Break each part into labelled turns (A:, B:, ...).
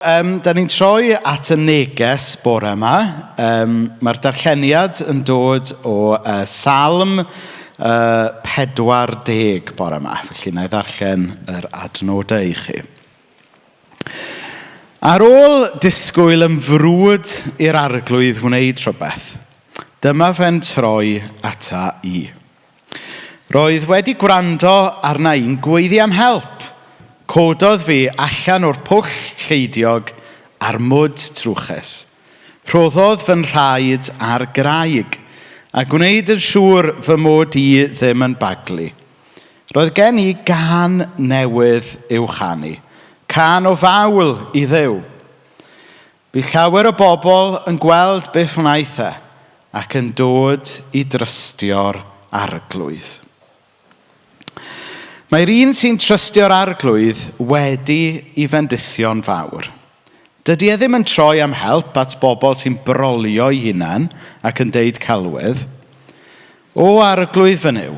A: Da ni'n troi at y neges bore yma. Mae'r darlleniad yn dod o Salm 40 bore yma. Felly, na i ddarllen yr adnodau i chi. Ar ôl disgwyl yn frwd i'r arglwydd wneud rhywbeth, dyma fe'n troi ata i. Roedd wedi gwrando arna i'n gweiddi am help. Cododd fi allan o'r pwll lleidiog a'r mwd trwchus. Rhoddodd fy nhraed ar graig a gwneud yn siŵr fy mod i ddim yn baglu. Roedd gen i gân newydd i'w chanu. Cân o fawl i Dduw. Bu llawer o bobl yn gweld beth wnaeth e ac yn dod i drystio'r arglwydd. Mae'r un sy'n trystio'r arglwydd wedi i fendithio'n fawr. Dydy e ddim yn troi am help at bobl sy'n brolio ei hunan ac yn deud celwydd. O arglwydd fy Nuw,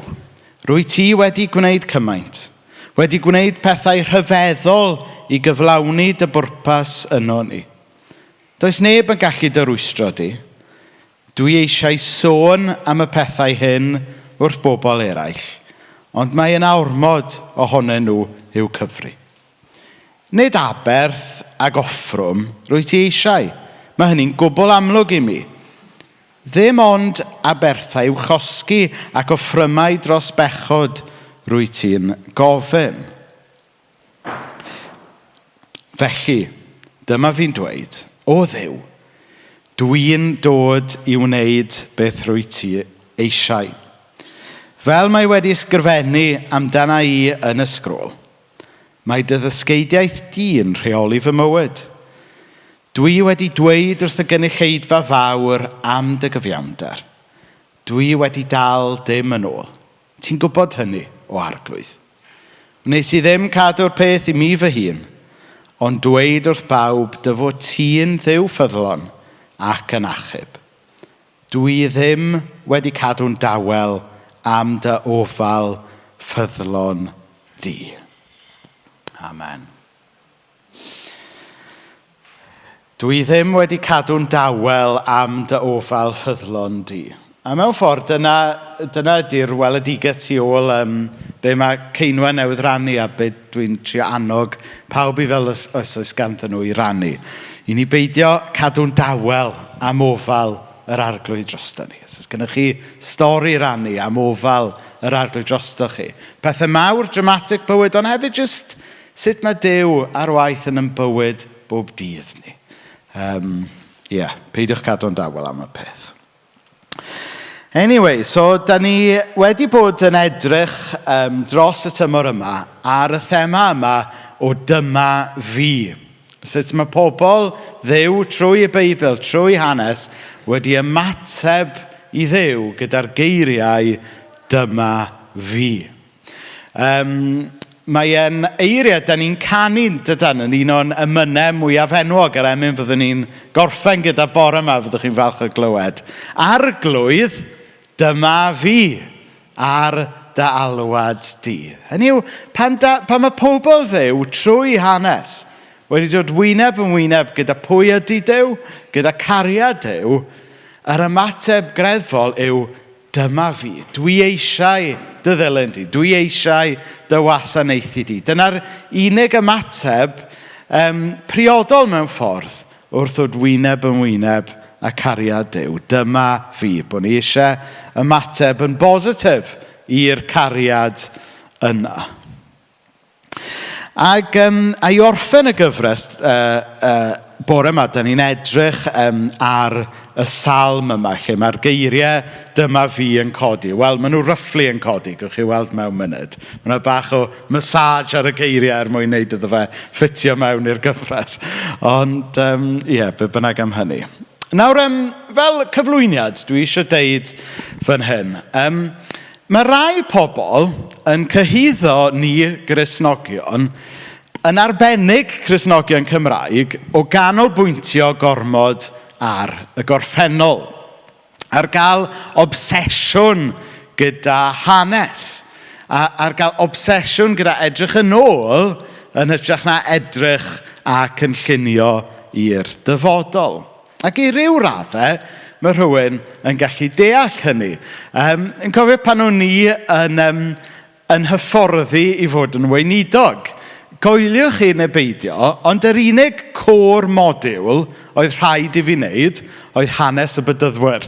A: rwy ti wedi gwneud cymaint, wedi gwneud pethau rhyfeddol i gyflawni dy bwrpas yno ni. Does neb yn gallu dy rwystro di. Dwi eisiau sôn am y pethau hyn wrth bobl eraill, ond mae yna ormod ohonyn nhw i'w cyfri. Nid aberth ag offrwm rwy ti eisiau. Mae hynny'n gwbl amlwg i mi. Ddim ond aberthau i'w chosgi ac offrymau dros bechod rwy ti'n gofyn. Felly, dyma fi'n dweud, o Dduw, dwi'n dod i wneud beth rwy ti eisiau. Fel mae wedi ysgrifennu amdana i yn y sgrôl, mae dy ddysgeidiaeth di'n rheoli fy mywyd. Dwi wedi dweud wrth y gynulleidfa fawr am dy gyfiawnder. Dwi wedi dal dim yn ôl. Ti'n gwybod hynny, o arglwydd. Wnes i ddim cadw'r peth i mi fy hun, ond dweud wrth bawb dy fod ti'n Dduw ffyddlon ac yn achub. Dwi ddim wedi cadw'n dawel am dy ofal ffyddlon di. Amen. Dwi ddim wedi cadw'n dawel am dy ofal ffyddlon di. A mewn ffordd, dyna, dyna ydy'r weledigaeth tu ôl be mae Ceinwen newydd rannu a be dwi'n trio annog pawb i fel os, os oes ganddyn nhw i rannu. I ni beidio cadw'n dawel am ofal yr arglwydd drosto ni. Os oes gennych chi stori rannu am ofal yr arglwydd drosto chi. Pethau mawr, dramatic bywyd, ond hefyd jyst Sut mae Duw ar waith yn ein bywyd bob dydd ni? Ie, yeah, peidiwch cadw'n dawel am y peth. Anyway, so da ni wedi bod yn edrych dros y tymor yma ar y thema yma o dyma fi. Sut mae pobl Dduw trwy y Beibl, trwy hanes, wedi ymateb i Dduw gyda'r geiriau dyma fi. Mae e'n eiriau dan ni'n canu, dydan, yn un o'n emynau mwyaf enwog, yr emyn fyddwn ni'n gorffen gyda bore yma, fyddwch chi'n falch o glywed. Arglwydd, dyma fi ar dy alwad di. Hynny yw, pan, da, pan mae pobl Dduw trwy hanes wedi dod wyneb yn wyneb gyda pwy ydy Duw, gyda cariad Duw, yr ymateb greddfol yw Dyma fi. Dwi eisiau dy ddilyn di. Dwi eisiau dy wasanaethu di. Dyna'r unig ymateb priodol mewn ffordd wrth ddod wyneb yn wyneb a cariad Duw. Dyma fi. Bod ni eisiau ymateb yn bositif i'r cariad yna. Ac a i orffen y gyfres bore yma, da ni'n edrych ar y salm yma, lle mae'r geiriau dyma fi yn codi. Wel, maen nhw roughly yn codi, gewch chi weld mewn munud. Mae yna bach o massage ar y geiriau er mwyn wneud iddo fe ffitio mewn i'r gyfres. Ond, ie, yeah, be bynnag am hynny. Nawr, fel cyflwyniad, dwi eisiau deud fan hyn. Mae rai pobl yn cyhuddo ni Gristnogion, yn arbennig Cristnogion Cymraeg, o ganolbwyntio gormod ar y gorffennol, ar gael obsesiwn gyda hanes, a, ar gael obsesiwn gyda edrych yn ôl yn hytrach na edrych a cynllunio i'r dyfodol. Ac i ryw raddau, mae rhywun yn gallu deall hynny. Yn cofio pan o'n i yn hyfforddi i fod yn weinidog. Coeliwch chi neu beidio, ond yr unig core modiwl oedd rhaid i fi wneud oedd hanes y bedyddwyr.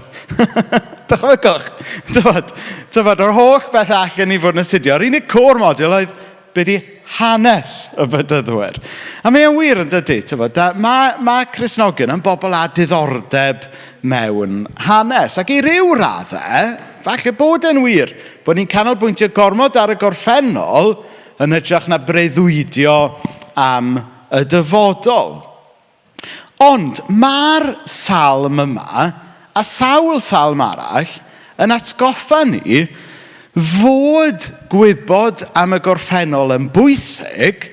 A: Dychmygwch! Tybod, yr holl beth allan ni fod yn astudio, yr unig core modiwl oedd be di hanes y bedyddwyr. A mae o'n wir yn dydy, tybod, mae Cristnogion yn bobl â diddordeb mewn hanes. Ac i ryw raddau, falle bod e'n wir, bod ni'n canolbwyntio gormod ar y gorffennol yn hytrach na breuddwydio am y dyfodol. Ond mae'r salm yma, a sawl salm arall, yn atgoffa ni fod gwybod am y gorffennol yn bwysig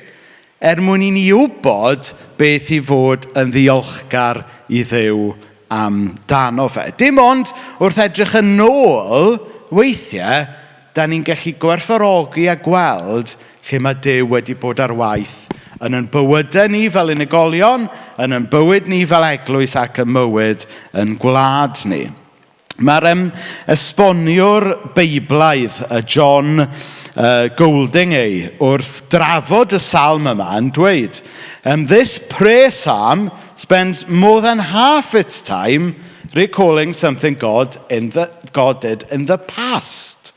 A: er mwyn i ni wybod beth i fod yn ddiolchgar i Dduw amdano fe. Dim ond wrth edrych yn ôl, weithiau, da ni'n gallu gwerthfawrogi a gweld lle mae Duw wedi bod ar waith yn ein bywydau ni fel unigolion, yn ein bywyd ni fel eglwys ac yn mywyd yn gwlad ni. Mae'r esboniwr Beiblaidd, John Goldingay, wrth drafod y salm yma yn dweud, "This prayer psalm spends more than half its time recalling something God did in the past."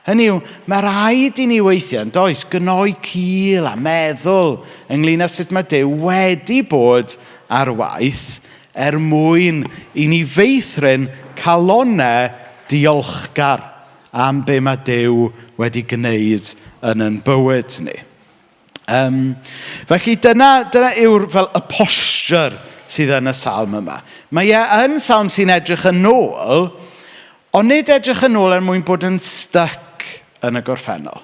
A: Hynny yw, mae rhaid i ni weithiau, yn does, gnoi cil a meddwl ynglyn â sut mae Duw wedi bod ar waith er mwyn i ni feithrin calonnau diolchgar am be mae Duw wedi gwneud yn ein bywyd ni. Felly dyna yw'r fel y posture sydd yn y salm yma. Mae e yn salm sy'n edrych yn ôl, ond nid edrych yn ôl er mwyn bod yn stuck yn y gorffennol.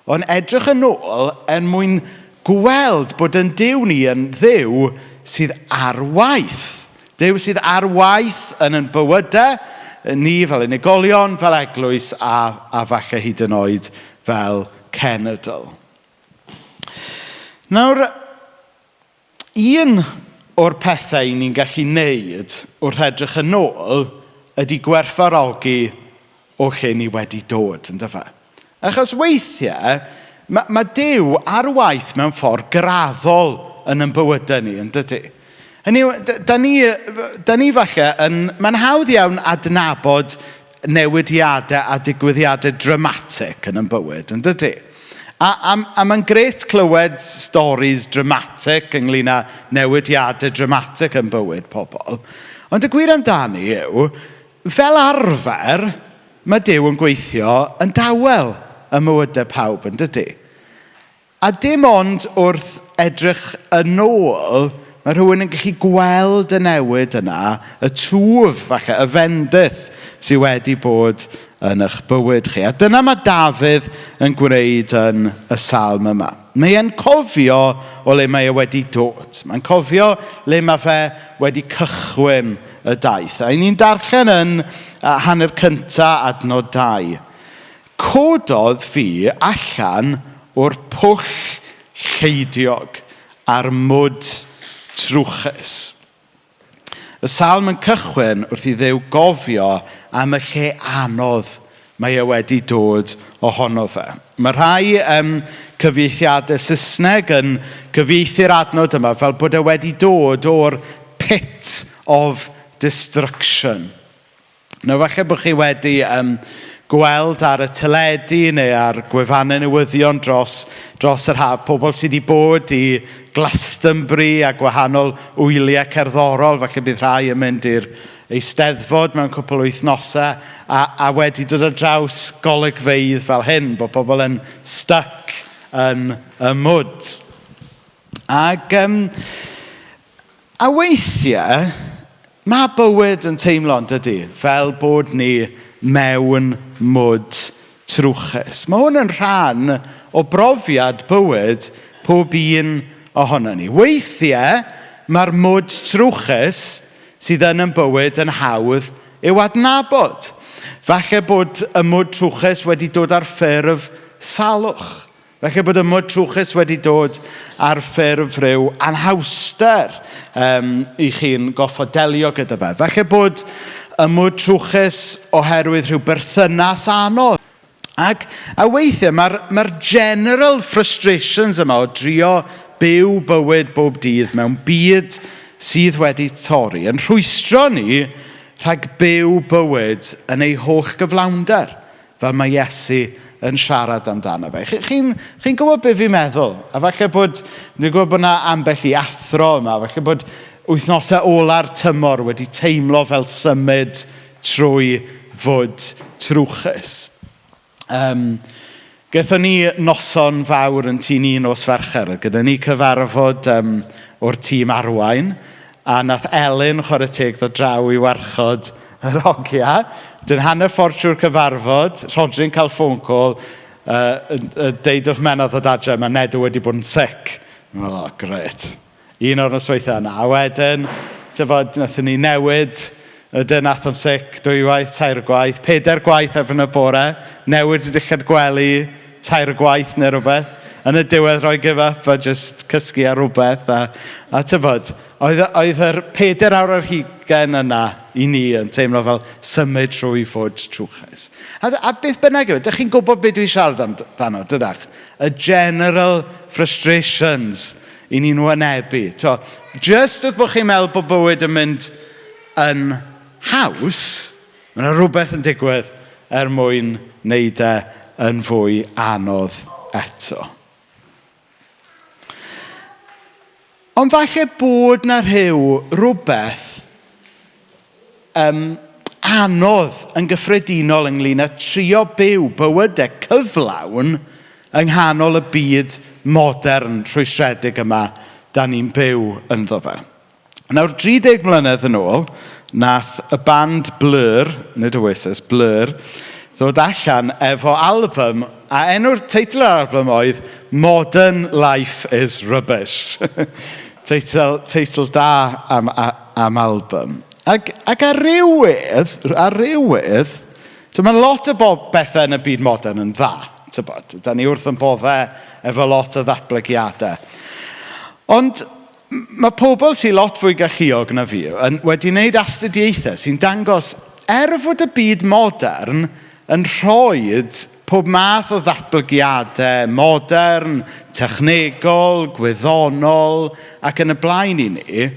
A: Ond edrych yn ôl er mwyn gweld bod yn Duw ni yn Dduw sydd ar waith. Duw sydd ar waith yn ein bywydau, ni fel unigolion, fel eglwys a falle hyd yn oed fel cenedl. Nawr, un o'r pethau ni'n gallu wneud wrth edrych yn ôl ydy gwerthfawrogi o lle ni wedi dod, yn dyfe? Achos weithiau, mae Duw ar waith mewn ffordd graddol yn ein bywydau ni, yn dydy? Hynny yw, da ni falle yn... Mae'n hawdd iawn adnabod newidiadau a digwyddiadau dramatic yn ein bywyd, yn dydy? A mae'n grêt clywed stories dramatic ynglyn â newidiadau dramatic yn bywyd pobl. Ond y gwir amdani yw, fel arfer, mae Duw yn gweithio yn dawel ym mywydau pawb, yn dydy? A dim ond wrth edrych yn ôl, mae rhywun yn gallu gweld y newid yna, y twf, falle, y fendith sydd wedi bod yn eich bywyd chi. A dyna mae Dafydd yn gwneud yn y salm yma. Mae e'n cofio o le mae e wedi dod. Mae'n cofio le mae fe wedi cychwyn y daith. A ni'n darllen yn hanner cynta adnod 2. "Cododd fi allan o'r pwll lleidiog a'r mwd trwchus." Y salm yn cychwyn wrth i Dduw gofio am y lle anodd mae e wedi dod ohono fe. Mae rhai cyfieithiadau Saesneg yn cyfieithu'r adnod yma fel bod e wedi dod o'r pit of destruction. Nawr, falle bod chi wedi gweld ar y teledu neu ar gwefannau newyddion dros yr haf pobl sydd wedi bod i Glastonbury a gwahanol wyliau cerddorol. Falle bydd rhai yn mynd i'r Eisteddfod mewn cwpl o wythnosau a wedi dod ar draws golygfeydd fel hyn, bod pobl yn stuck yn y mwd. Ac a weithiau, mae bywyd yn teimlo, yn dydy, fel bod ni mewn mwd trwchus. Mae hwn yn rhan o brofiad bywyd pob un ohono ni. Weithiau, mae'r mwd trwchus sydd yn ein bywyd yn hawdd i'w adnabod. Falle bod y mwd trwchus wedi dod ar ffurf salwch. Felly bod y mwd trwchus wedi dod ar ffurf rhyw anhawster i chi'n goffod delio gyda fe. Felly bod y mwd trwchus oherwydd rhyw berthynas anodd. Ac a weithiau mae'r general frustrations yma o drio byw bywyd bob dydd mewn byd sydd wedi torri yn rhwystro ni rhag byw bywyd yn ei holl gyflawnder, fel mae Iesu yn siarad amdano fe. Chi'n gwybod beth fi'n meddwl? A falle bod, dwi'n gwybod bod yna ambell i athro yma, falle bod wythnosau ola'r tymor wedi teimlo fel symud trwy fod trwchus. Gaethon ni noson fawr yn tŷ ni nos Fercher. Oedd gyda ni cyfarfod o'r tîm arwain, a nath Elin chwarae teg ddod draw i warchod yr hogia. Dyn hanner ffordd trwy'r cyfarfod, Rhodri'n cael phone call, deud wrth Menna ddod adre, mae Nedw wedi bod yn sick. Dwi'n meddwl, oh, grêt. Un o'r nosweithiau yna. A wedyn, tybod, wnaethon ni newid y dyn ath o'n sick dwywaith, tair gwaith, pedair gwaith erbyn y bore, newid y dillad gwely tair gwaith neu rhywbeth. Yn y diwedd rhoi give up a just cysgu ar rhywbeth. A tybod, oedd yr 24 yna i ni yn teimlo fel symud trwy fod trwchus. A beth bynnag yw, ydych chi'n gwybod beth dwi'n siarad amdano, dydach? Y general frustrations i ni'n wynebu. To, just wrth bod chi'n meddwl bod bywyd yn mynd yn haws, mae yna rhywbeth yn digwydd er mwyn wneud e yn fwy anodd eto. Ond falle bod na rhywbeth anodd yn gyffredinol ynglyn â trio byw bywydau cyflawn yng nghanol y byd modern rhwystredig yma da ni'n byw ynddo fe. Nawr, 30 mlynedd yn ôl, nath y band Blur, nid Oasis, Blur, ddod allan efo album, a enw'r teitl yr album oedd Modern Life is Rubbish. Teitl da am album. Ac ar ryw wedd, mae lot o bethau yn y byd modern yn dda, tybod. Da ni wrth yn boddau efo lot o ddatblygiadau. Ond mae pobl sy'n lot fwy galluog na fi wedi wneud astudiaethau sy'n dangos er fod y byd modern yn rhoid pob math o ddatblygiadau modern, technegol, gwyddonol ac yn y blaen i ni,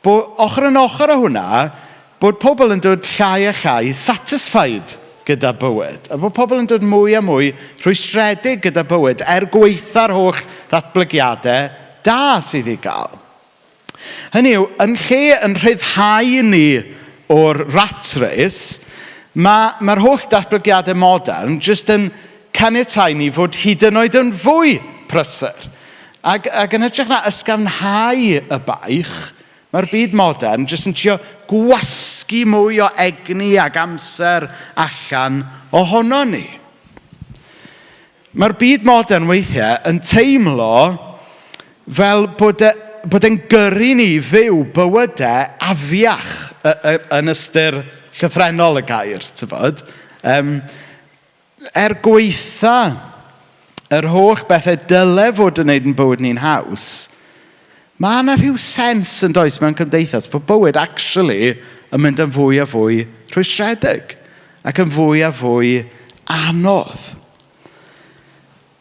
A: bod ochr yn ochr â hwnna, bod pobl yn dod llai a llai satisfied gyda bywyd. A bod pobl yn dod mwy a mwy rhwystredig gyda bywyd er gwaetha'r holl ddatblygiadau da sydd i gael. Hynny yw, yn lle yn rhyddhau ni o'r rat race, mae'r holl datblygiadau modern jyst yn caniatáu ni fod hyd yn oed yn fwy prysur. Ac yn hytrach na ysgafnhau y baich, mae'r byd modern jyst yn trio gwasgu mwy o egni ac amser allan ohono ni. Mae'r byd modern weithiau yn teimlo fel bod e'n gyrru ni fyw bywydau afiach yn ystyr llythrennol y gair, tybod. Er gwaetha yr holl bethau dyle fod yn wneud yn bywyd ni'n haws, mae yna rhyw sens yn does mewn cymdeithas bod bywyd actually yn mynd yn fwy a fwy rhwystredig ac yn fwy a fwy anodd.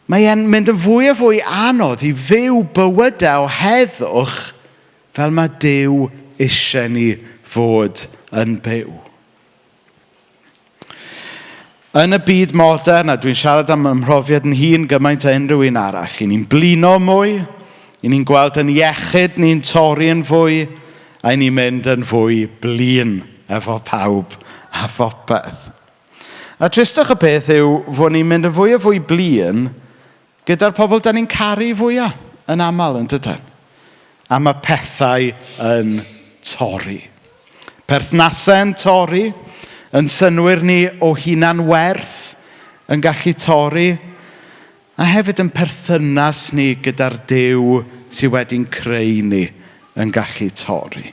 A: Mae e'n mynd yn fwy a fwy anodd i fyw bywydau o heddwch fel mae Duw eisiau ni fod yn byw. Yn y byd modern, a dwi'n siarad am ymhrofiad yn hun gymaint â unrhyw un arall, i ni'n blino mwy, i ni'n gweld yn iechyd ni'n torri yn fwy, a i ni'n mynd yn fwy blin efo pawb a phopeth. A tristwch y peth yw fod ni'n mynd yn fwy a fwy blin gyda'r pobl da ni'n caru fwyaf yn aml, yn dydyn? A mae pethau yn torri. Perthnasau'n torri, yn synnwyr ni o hunan werth yn gallu torri, a hefyd yn perthynas ni gyda'r Duw sydd wedi'n creu ni yn gallu torri.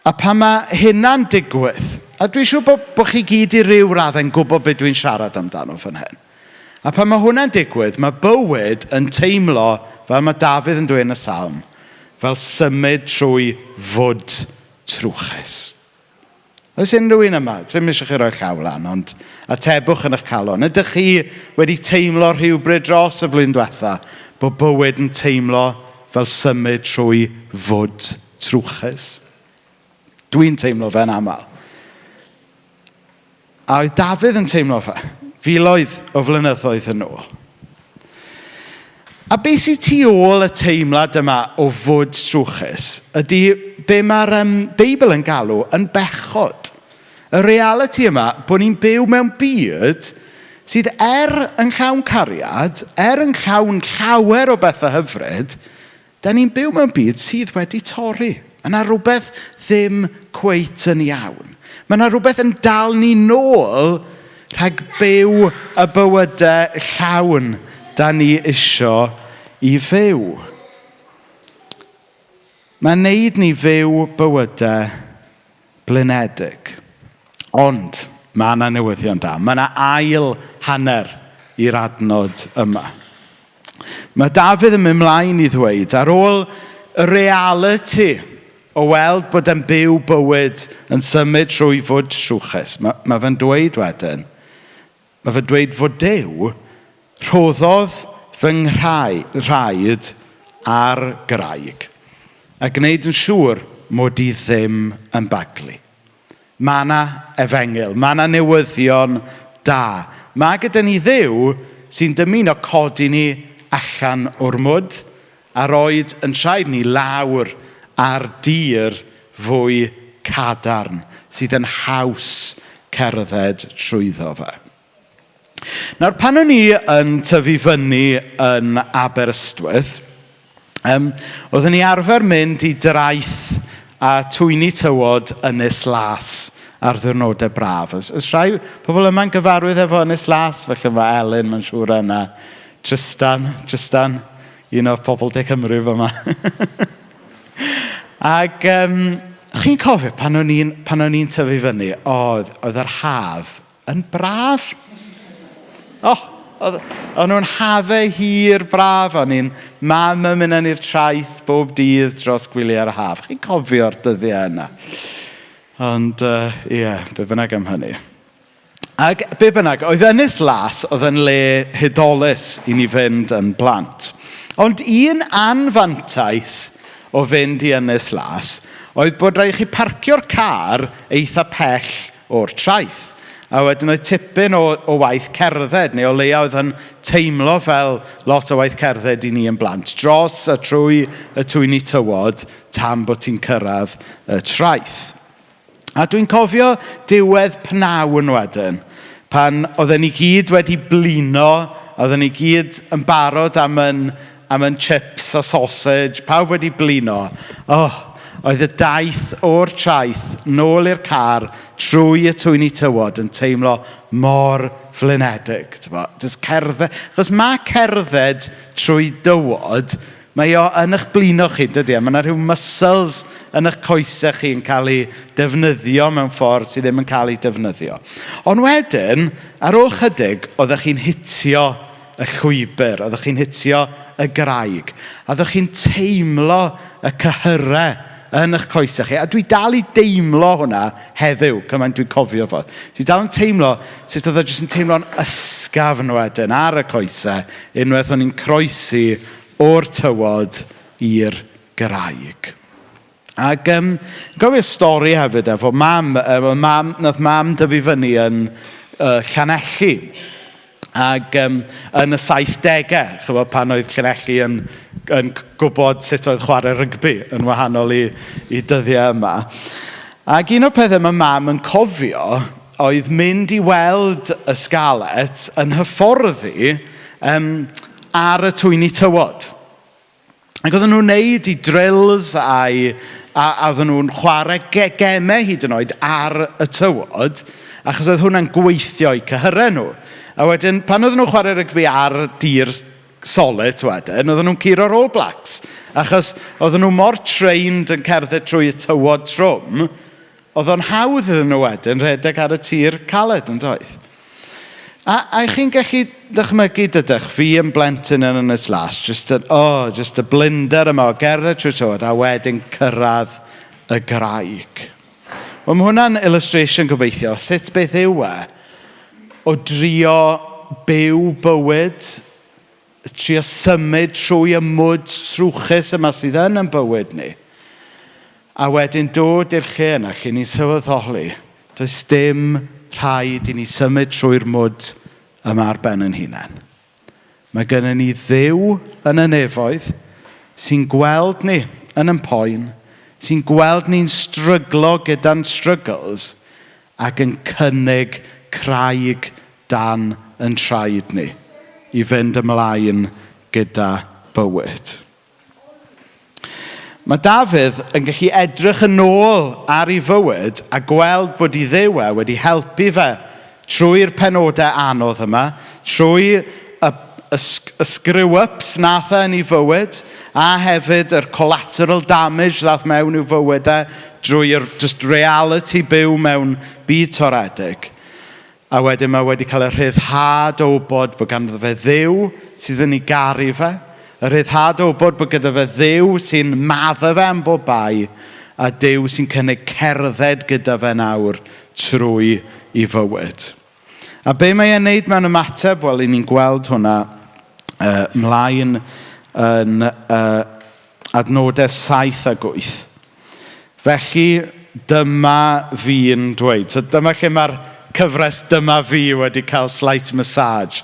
A: A pan mae hynna'n digwydd, a dwi'n siŵr bod chi gyd i ryw raddau'n gwybod beth dwi'n siarad amdano fan hyn. A pan mae hwnna'n digwydd, mae bywyd yn teimlo, fel mae Dafydd yn dweud yn y salm, fel symud trwy fwd trwchus. Oes unrhyw un yma? Ddim eisiau chi roi llaw lan, ond atebwch yn eich calon. Ydych chi wedi teimlo rhywbryd dros y flwyddyn diwetha bod bywyd yn teimlo fel symud trwy fwd trwchus? Dwi'n teimlo fe'n aml. A oedd Dafydd yn teimlo fe, filoedd o flynyddoedd yn ôl. A beth sydd tu ôl y teimlad yma o fwd trwchus ydy be mae'r Beibl yn galw yn bechod. Y realiti yma bod ni'n byw mewn byd sydd er yn llawn cariad, er yn llawn llawer o bethau hyfryd, da ni'n byw mewn byd sydd wedi torri. Mae yna rhywbeth ddim cweit yn iawn. Mae yna rhywbeth yn dal ni nôl rhag byw y bywydau llawn da ni isio i fyw. Mae'n neud ni fyw bywydau blinedig. Ond mae yna newyddion da. Mae yna ail hanner i'r adnod yma. Mae Dafydd yn mynd mlaen i ddweud, ar ôl y realiti o weld bod e'n byw bywyd yn symud trwy fwd trwchus, mae fe'n dweud wedyn, mae fe'n dweud fod Duw rhoddodd fy nhraed ar graig a gwneud yn siŵr mod i ddim yn baglu. Mae yna efengyl, mae yna newyddion da. Mae gyda ni Dduw sy'n dymuno codi ni allan o'r mwd a roed yn traed ni lawr ar dir fwy cadarn sydd yn haws cerdded trwyddo fe. Nawr, pan o'n i yn tyfu fyny yn Aberystwyth, oeddwn ni arfer mynd i draeth a twyni tywod Ynys Las ar ddiwrnodau braf. Oes rhai pobl yma'n gyfarwydd efo Ynys Las? Felly mae Elin, mae'n siŵr yna. Tristan, un o'r pobl De Cymru fyma. Ac chi'n cofio pan o'n i'n tyfu fyny, oedd yr haf yn braf. O'n nhw'n hafau hir braf. O'n i'n mam yn mynd i'r traeth bob dydd dros gwyliau'r haf. Chi'n cofio'r dyddiau yna. Ond ie, be bynnag am hynny. Ac be bynnag, oedd Ynys Las oedd yn le hudolus i ni fynd yn blant. Ond un anfantais o fynd i Ynys Las oedd bod rhaid chi parcio'r car eitha pell o'r traeth. A wedyn oedd tipyn o waith cerdded, neu o leia oedd yn teimlo fel lot o waith cerdded i ni yn blant. Dros a trwy y twyni tywod tan bod ti'n cyrraedd y traeth. A dwi'n cofio diwedd pnawn wedyn, pan oedden ni gyd wedi blino, oedden ni gyd yn barod am yn chips a sausage, pawb wedi blino. Oedd y daith o'r traeth nôl i'r car trwy y twyni tywod yn teimlo mor flinedig. Jyst cerdded, achos mae cerdded trwy dywod, mae o yn eich blino chi, dydy e? Mae yna rhyw muscles yn eich coesau chi yn cael eu defnyddio mewn ffordd sydd ddim yn cael eu defnyddio. Ond wedyn, ar ôl chydig, oeddech chi'n hitio y llwybr, oeddech chi'n hitio y graig, a oeddech chi'n teimlo y cyhyrau yn eich coesau chi. A dwi dal i deimlo hwnna heddiw, cymaint dwi'n cofio fo. Dwi dal yn teimlo sut oedd o jyst yn teimlo'n ysgafn wedyn ar y coesau, unwaith o'n i'n croesi o'r tywod i'r graig. Ac gofio stori hefyd efo mam, nath mam dyfu fyny yn Llanelli. Ac yn y 70au, chibod, pan oedd Llanelli yn gwybod sut oedd chwarae rygbi yn wahanol i dyddiau yma. Ac un o'r pethau mae mam yn cofio oedd mynd i weld y Scarlets yn hyfforddi ar y twyni tywod. Ac oedden nhw'n neud i drills a oedden nhw'n chwarae gemau hyd yn oed ar y tywod, achos oedd hwnna'n gweithio i cyhyrau nhw. A wedyn, pan oedden nhw'n chwarae rygbi ar dir solid wedyn, oedden nhw'n curo'r All Blacks. Achos oedden nhw mor trained yn cerdded trwy y tywod trwm, oedd o'n hawdd iddyn nhw wedyn rhedeg ar y tir caled yn doedd. A chi'n gallu dychmygu dydych, fi yn blentyn yn Ynys Las, just, oh, just y blinder yma o gerdded trwy tywod a wedyn cyrraedd y graig. Wel, mae hwnna'n illustration gobeithio, sut beth yw e o drio byw bywyd, trio symud trwy y mwd trwchus yma sydd yn yn bywyd ni. A wedyn dod i'r lle yna lle ni'n sylweddoli, does dim rhaid i ni symud trwy'r mwd yma ar ben yn hunain. Mae gennym ni Dduw yn y nefoedd sy'n gweld ni yn yn poen, sy'n gweld ni'n stryglo gyda'n struggles ac yn cynnig craig dan yn traed ni i fynd ymlaen gyda bywyd. Mae Dafydd yn gallu edrych yn ôl ar ei fywyd a gweld bod ei Dduw e wedi helpu fe trwy'r penodau anodd yma, trwy y screw-ups nath e yn ei fywyd, a hefyd yr collateral damage ddath mewn i'w fywyd e drwy'r just reality byw mewn byd toredig. A wedyn mae wedi cael y rhyddhad o wybod bod ganddo fe Dduw sydd yn ei garu fe, y rhyddhad o wybod bod gyda fe Dduw sy'n maddau fe am bob bai, a Duw sy'n cynnig cerdded gyda fe nawr trwy ei fywyd. A be mae e'n neud mewn ymateb? Wel, i ni'n gweld hwnna mlaen yn adnodau 7 a 8. Felly, dyma fi'n dweud. So dyma lle mae'r cyfres "Dyma Fi" wedi cael slight massage.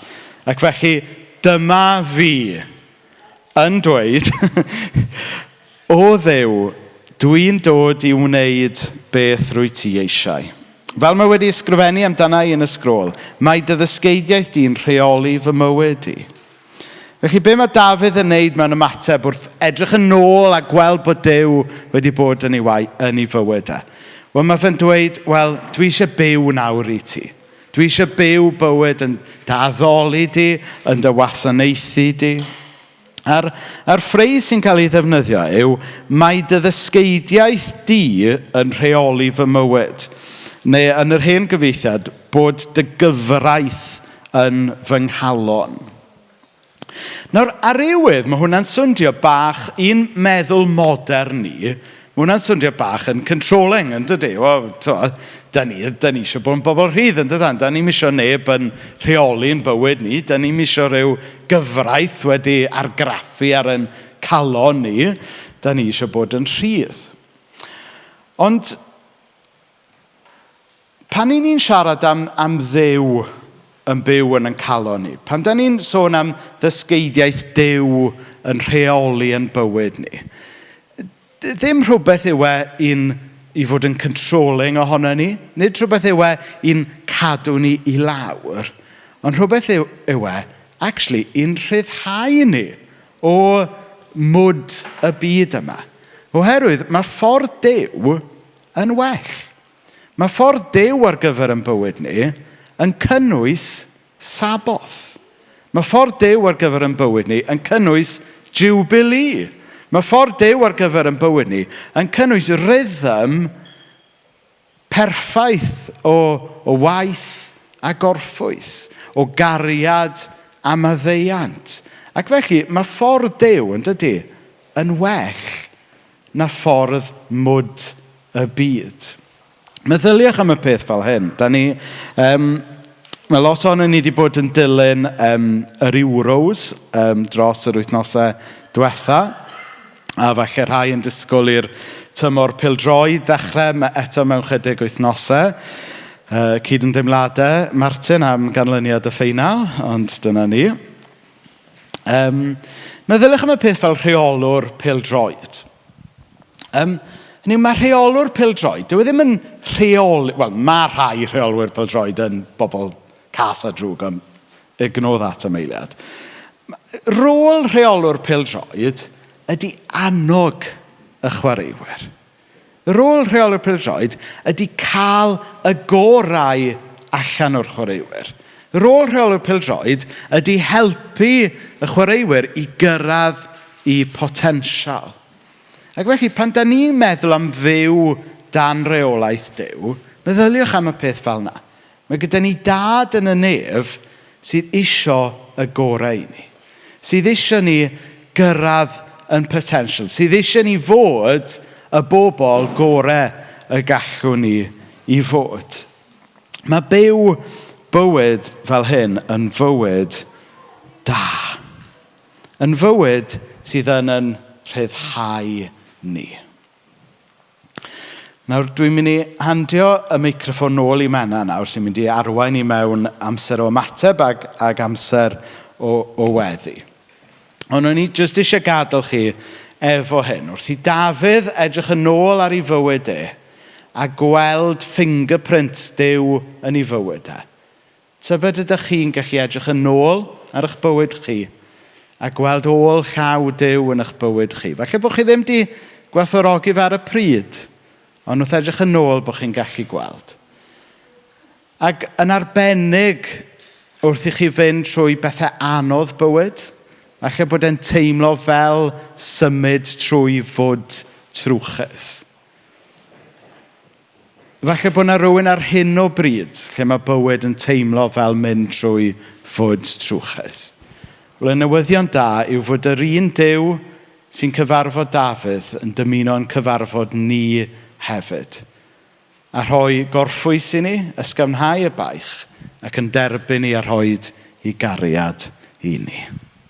A: Ac felly, dyma fi yn dweud, "O Dduw, dwi'n dod i wneud beth rwyt ti eisiau. Fel mae wedi ysgrifennu amdana i yn y sgrôl, mae dy ddysgeidiaeth di'n rheoli fy mywyd i." Felly, be mae Dafydd yn neud mewn ymateb wrth edrych yn ôl a gweld bod Duw wedi bod yn ei fywyd e? Wel, mae fe'n dweud, wel, dwi eisiau byw nawr i ti. Dwi eisiau byw bywyd yn dy addoli di, yn dy wasanaethu di. A'r phrase sy'n cael ei ddefnyddio yw, "Mae dy ddysgeidiaeth di yn rheoli fy mywyd." Neu yn yr hen gyfieithiad, bod dy gyfraith yn fy nghalon. Nawr, ar rywydd, mae hwnna'n swndio bach, i'n meddwl modern ni, mae hwnna'n swndio bach yn controlling, yn dydy? Wel, da ni eisiau bod yn bobl rhydd, yn dydan? Da ni'n eisiau neb yn rheoli'n bywyd ni. Da ni'n eisiau rhyw gyfraith wedi argraffu ar yn calon ni. Da ni eisiau bod yn rhydd. Ond pan i ni'n siarad am Dduw yn byw yn ein calon ni, pan da ni'n sôn am ddysgeidiaeth Duw yn rheoli yn bywyd ni, ddim rhywbeth yw e i fod yn controlling ohono ni, nid rhywbeth yw e i'n cadw ni i lawr, ond rhywbeth yw e, actually, i'n rhyddhau ni o mwd y byd yma. Oherwydd mae ffordd Duw yn well. Mae ffordd Duw ar gyfer yn bywyd ni yn cynnwys Saboth. Mae ffordd Duw ar gyfer yn bywyd ni yn cynnwys Jubilee. Mae ffordd Duw ar gyfer yn bywyd ni yn cynnwys rhythm perffaith o waith a gorffwys, o gariad a maddeuant. Ac felly, mae ffordd Duw, yn dydy, yn well na ffordd mwd y byd. Meddyliwch am y peth fel hyn. Mae lot ohono ni wedi bod yn dilyn yr Euros dros yr wythnosau diwetha. A falle rhai yn disgwyl i'r tymor pêl-droed ddechrau eto mewn chydig wythnosau. Cyd-ymdeimladau, Martin, am ganlyniad y ffeinal, ond dyna ni. Meddyliwch am y peth fel rheolwr pêl-droed. Hynny yw, mae rheolwr pêl-droed, dyw e ddim yn rheoli. Wel, mae rhai rheolwyr pêl-droed yn bobl cas a drwg, ond ignore that am eiliad. Rôl rheolwr pêl-droed ydy annog y chwaraewyr. Rôl rheolwr pêl-droed ydy cael y gorau allan o'r chwaraewyr. Rôl rheolwr pêl-droed ydy helpu y chwaraewyr i gyrraedd eu potensial. Ac felly, pan da ni'n meddwl am fyw dan reolaeth Duw, meddyliwch am y peth fel yna. Mae gyda ni Dad yn y nef sydd isio y gorau i ni. Sydd isio ni gyrraedd yn potential. Sydd isio ni fod y bobl gorau y gallwn ni i fod. Mae byw bywyd fel hyn yn fywyd da. Yn fywyd sydd yn rhyddhau ni. Nawr, dwi'n mynd i handio y meicroffon nôl i Menna nawr, sy'n mynd i arwain i mewn amser o ymateb ag amser o weddi. Ond o'n i jyst eisiau gadael chi efo hyn. Wrth i Dafydd edrych yn ôl ar ei fywyd e, a gweld fingerprints Duw yn ei fywyd e. Tybed ydych chi'n gallu edrych yn ôl ar eich bywyd chi a gweld ôl llaw Duw yn eich bywyd chi. Falle bod chi ddim wedi gwerthfawrogi fe ar y pryd, ond wrth edrych yn ôl bod chi'n gallu gweld. Ac yn arbennig wrth i chi fynd trwy bethau anodd bywyd, falle bod e'n teimlo fel symud trwy fwd trwchus. Falle bod yna rhywun ar hyn o bryd lle mae bywyd yn teimlo fel mynd trwy fwd trwchus. Wel, y newyddion da yw fod yr un Duw sy'n cyfarfod Dafydd yn dymuno yn cyfarfod ni hefyd. A rhoi gorffwys i ni, ysgafnhau y baich, ac yn derbyn ni a rhoi ei gariad i ni.